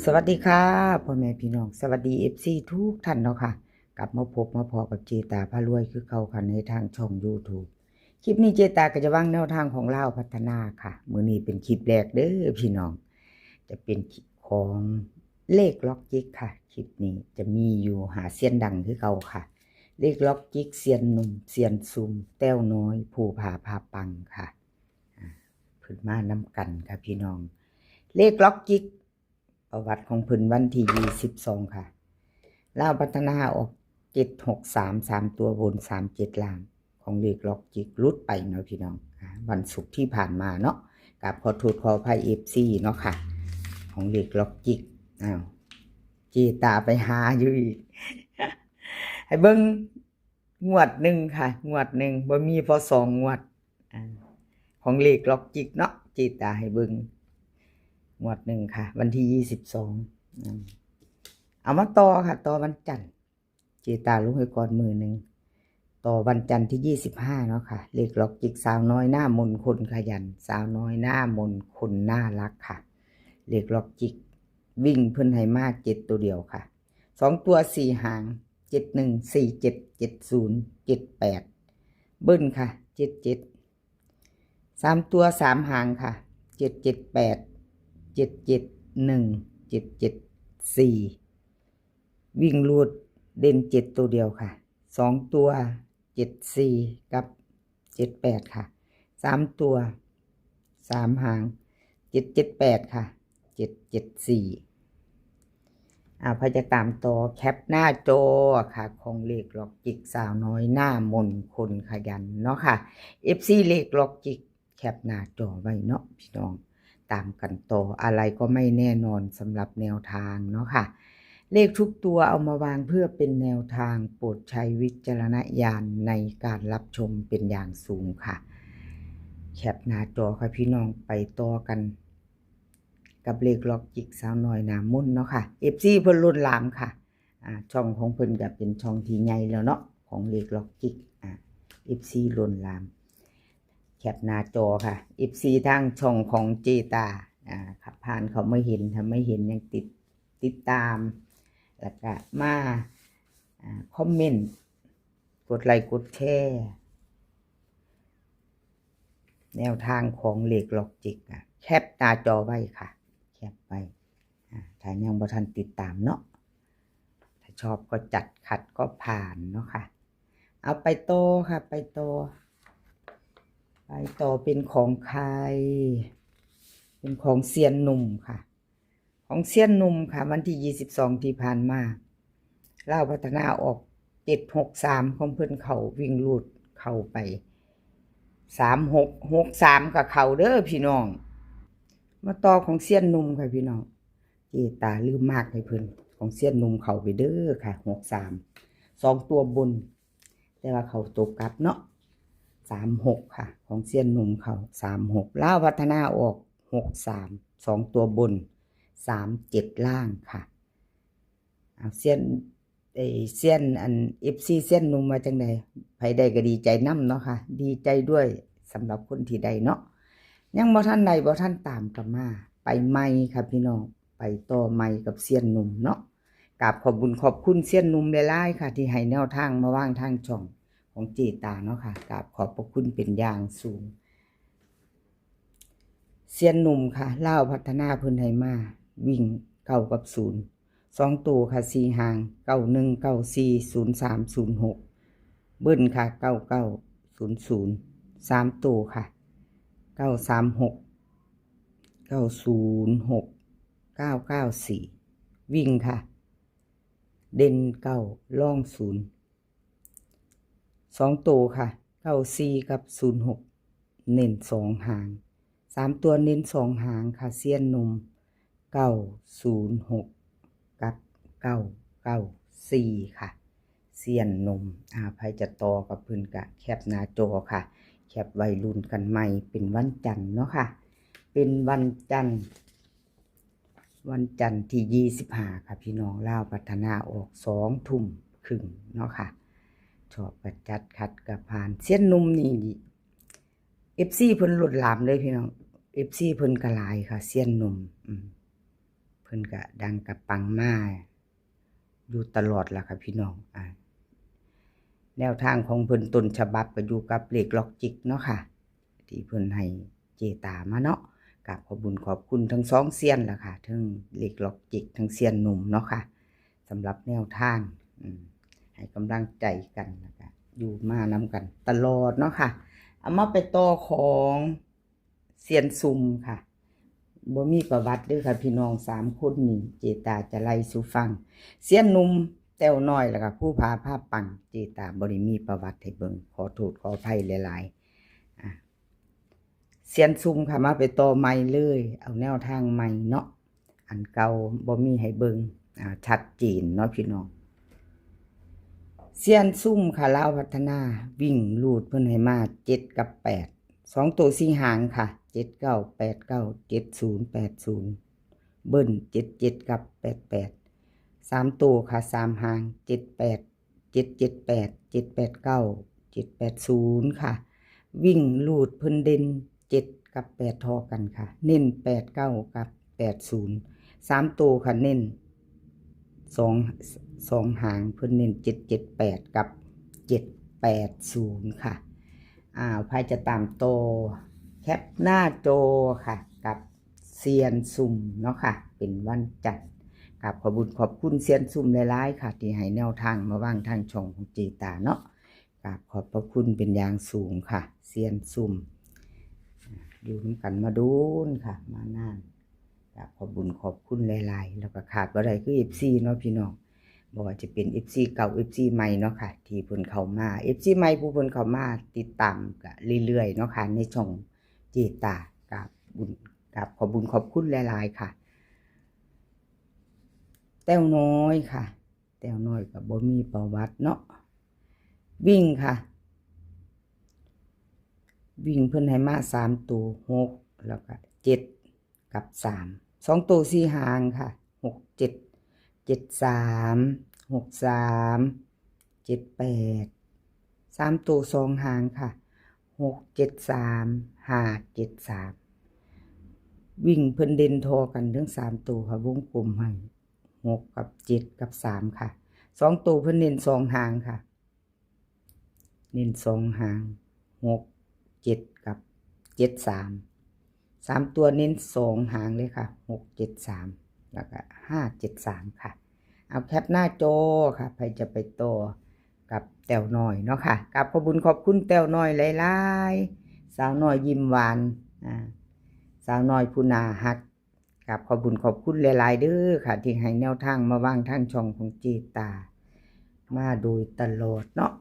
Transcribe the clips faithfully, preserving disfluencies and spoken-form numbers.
สวัสดีค่ะ พ่อแม่พี่น้อง สวัสดี เอฟซี ทุกท่านเนาะค่ะ กลับมาพบมาพ้อกับเจตาพารวยคือเก่าค่ะ ในทางช่อง YouTube คลิปนี้เจตาก็จะวางแนวทางของลาวพัฒนาค่ะ มื้อนี้เป็นคลิปแรกเด้อพี่น้อง จะเป็นของเลขล็อกจิกค่ะ คลิปนี้จะมีอยู่หาเซียนดังคือเก่าค่ะ เลขล็อกจิกเซียนหนุ่มเซียนซุมแต้วน้อยภูผาพาปังค่ะ อ่า เพิ่นมานำกันค่ะพี่น้อง เลขล็อกจิก ประวัติของเพิ่นวันที่ยี่สิบสองค่ะ ลาวพัฒนาออกเจ็ดหกสาม สามตัวบน สามเจ็ดล่าง ของเลขล็อกจิกหลุดไปเนาะพี่น้อง อ่า วันศุกร์ที่ผ่านมาเนาะ กราบขอโทษขออภัย เอฟซี เนาะค่ะ ของเลขล็อกจิก อ้าว เจตาไปหาอยู่อีก ให้เบิ่งงวดหนึ่งค่ะ งวดหนึ่ง บ่มีพอสองงวด อ่า ของเลขล็อกจิกเนาะ เจตาให้เบิ่งงวดหนึ่งค่ะ วันที่ยี่สิบสอง อืม เอามาต่อค่ะ ต่อวันจันทร์ เจตาลงให้ก่อนมื้อหนึ่ง ต่อวันจันทร์ที่ยี่สิบห้าเนาะค่ะ เลขล็อกจิกสาวน้อยหน้ามนคนขยัน สาวน้อยหน้ามนคนน่ารักค่ะ เลขล็อกจิกวิ่งเพิ่นให้มาเจ็ดตัวเดียวค่ะ สองตัวสี่หาง เจ็ดหนึ่ง สี่เจ็ด เจ็ดศูนย์ เจ็ดแปด เบิ้ลค่ะ เจ็ดเจ็ด สามตัวสามหางค่ะ เจ็ดเจ็ดแปด เจ็ดเจ็ดหนึ่ง เจ็ดเจ็ดสี่ วิ่งรูดเด่นเจ็ดตัวเดียวค่ะ สองตัว เจ็ดสี่ กับ เจ็ดแปด ค่ะ สามตัวสามหาง เจ็ดเจ็ดแปด ค่ะ เจ็ดเจ็ดสี่ อ่า พอจะตามต่อแคปหน้าจอค่ะ ของเลขล็อกจิกสาวน้อยหน้ามนคนขยันเนาะค่ะ เอฟซี เลขล็อกจิกแคปหน้าจอไว้เนาะพี่น้อง ตามกันต่อ อะไรก็ไม่แน่นอนสำหรับแนวทางเนาะค่ะ เลขทุกตัวเอามาวางเพื่อเป็นแนวทาง โปรดใช้วิจารณญาณในการรับชมเป็นอย่างสูงค่ะ แคปหน้าจอค่ะพี่น้อง ไปต่อกัน กับเลขล็อกจิกสาวน้อยหน้ามนเนาะค่ะ เอฟซี เพิ่นล้นหลามค่ะ อ่า ช่องของเพิ่นก็เป็นช่องที่ใหญ่แล้วเนาะ ของเลขล็อกจิก อ่า เอฟซี ล้นหลาม แคปหน้าจอค่ะ เอฟซี ทางช่องของเจตา อ่า ขับผ่านเขาไม่เห็น ถ้าไม่เห็นยังติด ติดตาม แล้วก็มา อ่า คอมเมนต์ กดไลค์กดแชร์ แนวทางของเลขล็อกจิก อ่ะ แคปหน้าจอไว้ค่ะ แคปไว้ อ่า ถ้ายังบ่ทันติดตามเนาะ ถ้าชอบก็จัด ขัดก็ผ่านเนาะค่ะ เอาไปต่อค่ะ ไปต่อ ไปต่อเป็นของใคร เป็นของเซียนหนุ่มค่ะ ของเซียนหนุ่มค่ะ วันที่ยี่สิบสองที่ผ่านมา ลาวพัฒนาออกเจ็ดหกสาม ของเพิ่นเข้าวิ่งรูดเข้าไป สามหก หกสาม ก็เข้าเด้อพี่น้อง มาต่อของเซียนหนุ่มค่ะพี่น้อง เจตาลืมมากให้เพิ่น ของเซียนหนุ่มเข้าไปเด้อค่ะ หกสาม สองตัวบน แต่ว่าเข้าตัวกลับเนาะ สามหก ค่ะ ของเซียนหนุ่มเข้า สามหก ลาวพัฒนาออก หกสาม สองตัวบน สามเจ็ด ล่างค่ะ เอาเซียน เอ้ย เซียนอัน เอฟซี เซียนหนุ่มว่าจังใด ไผได้ก็ดีใจนำเนาะค่ะ ดีใจด้วยสำหรับคนที่ได้เนาะ ยังบ่ทันได้บ่ทันตามก็มา ไปใหม่ค่ะพี่น้อง ไปต่อใหม่กับเซียนหนุ่มเนาะ กราบขอบบุญขอบคุณเซียนหนุ่มหลายๆค่ะ ที่ให้แนวทางมาวางทางช่องของเจตาเนาะค่ะ กราบขอบพระคุณเป็นอย่างสูง เซียนหนุ่มค่ะ ลาวพัฒนาเพิ่นให้มา วิ่งเก้ากับศูนย์ สองตัวค่ะ สี่หาง เก้าหนึ่ง เก้าสี่ ศูนย์สาม ศูนย์หก เบิ้ลค่ะ เก้าเก้า ศูนย์ศูนย์ สามตัวค่ะ เก้าสามหก เก้าศูนย์หก เก้าเก้าสี่ วิ่งค่ะ เด่นเก้า ร่องศูนย์ สองตัวค่ะ เก้าสี่ กับ ศูนย์หก เน้นสองหาง สามตัวเน้นสองหางค่ะ เซียนหนุ่ม เก้าศูนย์หก กับ เก้าเก้าสี่ ค่ะ เซียนหนุ่ม อ่า ไผจะต่อกับเพิ่นก็แคปหน้าจอค่ะ แคปไว้ลุ้นกันใหม่ เป็นวันจันทร์เนาะค่ะ เป็นวันจันทร์ วันจันทร์ที่ยี่สิบห้าค่ะพี่น้อง ลาวพัฒนาออกสองทุ่มครึ่งเนาะค่ะ ชอบก็จัด ขัดก็ผ่าน เซียนหนุ่มนี่ เอฟซี เพิ่นล้นหลามเลยพี่น้อง เอฟซี เพิ่นก็หลายค่ะ เซียนหนุ่ม อืม พิ่นก็ดังกะปังมาอยู่ตลอดล่ะค่ะพี่น้อง อ่า แนวทางของเพิ่นต้นฉบับก็อยู่กับเลขล็อกจิกเนาะค่ะ ที่เพิ่นให้เจตามาเนาะ กราบขอบบุญขอบคุณทั้งสองเซียนล่ะค่ะ ทั้งเลขล็อกจิก ทั้งเซียนหนุ่มเนาะค่ะ สำหรับแนวทาง อืม ให้กำลังใจกัน แล้วก็อยู่มานำกันตลอดเนาะค่ะ เอามาไปต่อของเซียนซุ่มค่ะ บ่มีประวัติเด้อค่ะพี่น้อง สามคนนี้ เจตาจะไล่สู่ฟัง เซียนหนุ่ม แต้วน้อย แล้วก็ภูผาพาปัง เจตาบ่ได้มีประวัติให้เบิ่ง ขอโทษขออภัยหลายๆ อ่ะ เซียนซุ่มค่ะ มาไปต่อใหม่เลย เอาแนวทางใหม่เนาะ อันเก่าบ่มีให้เบิ่ง อ่า ชัดเจนเนาะพี่น้อง เซียนซุ่มค่ะ ลาวพัฒนา วิ่งรูดเพิ่นให้มาเจ็ดกับแปด สองตัวสี่หางค่ะ เจ็ดเก้า แปดเก้า เจ็ดศูนย์ แปดศูนย์ เบิ้ล เจ็ดเจ็ด กับ แปดแปด สามตัวค่ะ สามหาง เจ็ดแปด เจ็ดเจ็ดแปด เจ็ดแปดเก้า เจ็ดแปดศูนย์ ค่ะ วิ่งรูดเพิ่นเด่นเจ็ดกับแปดท่อกันค่ะ เน้นแปดเก้ากับแปดศูนย์ สามตัวค่ะ เน้นสอง สองหาง เพิ่นเน้นเจ็ดเจ็ดแปดกับเจ็ดแปดศูนย์ ค่ะ อ่า ไผจะตามต่อ แคปหน้าจอค่ะ กับเซียนซุ่มเนาะค่ะ เป็นวันจันทร์ กราบขอบบุญขอบคุณเซียนซุ่มหลายๆ ค่ะ ที่ให้แนวทางมาวางทางช่องของเจตาเนาะ กราบขอบพระคุณเป็นอย่างสูงค่ะ เซียนซุ่ม อยู่นำกันมาโดนค่ะ มานาน กราบขอบบุญขอบคุณหลายๆ แล้วก็ขาดบ่ได้คือ เอฟซี เนาะพี่น้อง บ่ว่าจะเป็น เอฟซี เก่า เอฟซี ใหม่เนาะค่ะ ที่เพิ่นเข้ามา เอฟซี ใหม่ผู้เพิ่นเข้ามาติดตามก็เรื่อยๆ เนาะค่ะ ในช่องเจตา กราบบุญ กราบขอบบุญขอบคุณหลายๆ ค่ะ แต้วน้อยค่ะ แต้วน้อยก็บ่มีประวัติเนาะ วิ่งค่ะ วิ่งเพิ่นให้มาสามตัว หก แล้วก็เจ็ด กับสาม สองตัวสี่หางค่ะ หกเจ็ด เจ็ดสาม หกสาม เจ็ดแปด สามตัวสองหางค่ะ หกเจ็ดสาม ห้าเจ็ดสาม วิ่งเพิ่นเด่นท่อกันทั้งสามตัวค่ะ วงกลมให้ หก กับ เจ็ด กับ สาม ค่ะ สองตัวเพิ่นเน้นสองหางค่ะ เน้นสองหาง หกเจ็ด กับ เจ็ดสาม สามตัวเน้นสองหางเลยค่ะ หกเจ็ดสาม แล้วก็ ห้าเจ็ดสาม ค่ะ เอาแคปหน้าจอค่ะ ไผจะไปต่อกับแต้วน้อยเนาะค่ะ กราบขอบบุญขอบคุณแต้วน้อยหลายๆ สาวน้อยยิ้มหวาน อ่า สาวน้อยผู้น่าฮัก กราบขอบบุญขอบคุณหลายๆ เด้อค่ะ ที่ให้แนวทางมาวางทางช่องของเจตา มาโดยตลอดเนาะ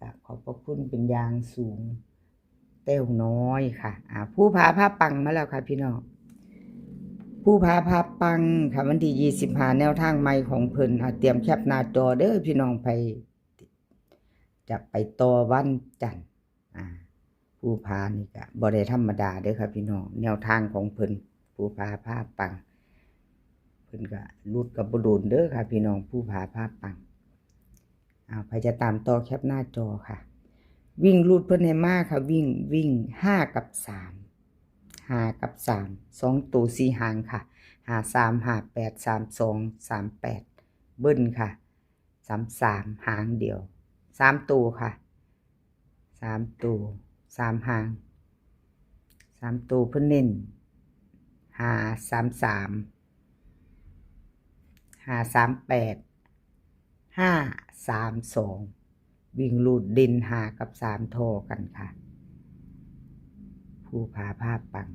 กราบขอบพระคุณเป็นอย่างสูง แต้วน้อยค่ะ อ่า ภูผาพาปังมาแล้วค่ะพี่น้อง ภูผาพาปังค่ะ วันที่ยี่สิบห้า แนวทางใหม่ของเพิ่น อ่า เตรียมแคปหน้าจอเด้อพี่น้อง ไผจะไปต่อวันจันทร์ อ่า ภูผานี่ก็บ่ได้ธรรมดาเด้อค่ะพี่น้อง แนวทางของเพิ่น ภูผาพาปัง เพิ่นก็หลุดก็บ่โดนเด้อค่ะพี่น้อง ภูผาพาปัง เอา ไผจะตามต่อแคปหน้าจอค่ะ วิ่งรูดเพิ่นให้มาค่ะ วิ่ง วิ่ง ห้า กับ สาม ห้า กับ สาม สองตัวสี่หางค่ะ ห้าสาม ห้าแปด สามสอง สามแปด เบิ้ลค่ะ สามสาม หางเดียว สามตัวค่ะ สามตัว สามหาง สามตัวเพิ่นเน้น ห้าสามสาม ห้าสามแปด ห้าสามสอง วิ่งรูดเด่น ห้า กับ สาม ท่อกันค่ะ ภูผาพาปัง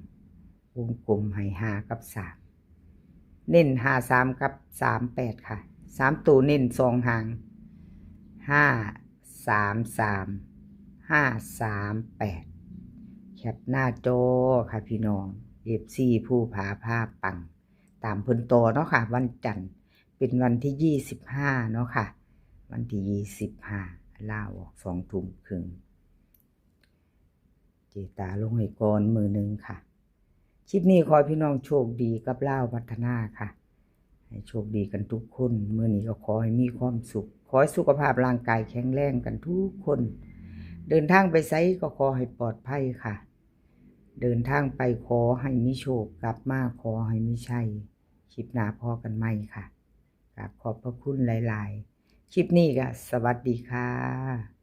วงกลมให้ ห้า กับ สาม เน้น ห้าสาม กับ สามแปด ค่ะ สามตัวเน้นสองหาง ห้าสามสาม ห้าสามแปด แคปหน้าจอค่ะพี่น้อง เอฟซี ภูผาพาปัง ตามเพิ่นต่อเนาะค่ะ วันจันทร์ เป็นวันที่ยี่สิบห้าเนาะค่ะ วันที่ยี่สิบห้า ลาวออกสองทุ่มครึ่ง เจตาลงให้ก่อนมื้อหนึ่งค่ะ คลิปนี้ขอให้พี่น้องโชคดีกับลาวพัฒนาค่ะ ให้โชคดีกันทุกคน มื้อนี้ก็ขอให้มีความสุข ขอให้สุขภาพร่างกายแข็งแรงกันทุกคน เดินทางไปไสก็ขอให้ปลอดภัยค่ะ เดินทางไปขอให้มีโชค กลับมาขอให้มีชัย คลิปหน้าพ้อกันใหม่ค่ะ ก็ขอบพระคุณหลายๆ คลิปนี้ก็สวัสดีค่ะ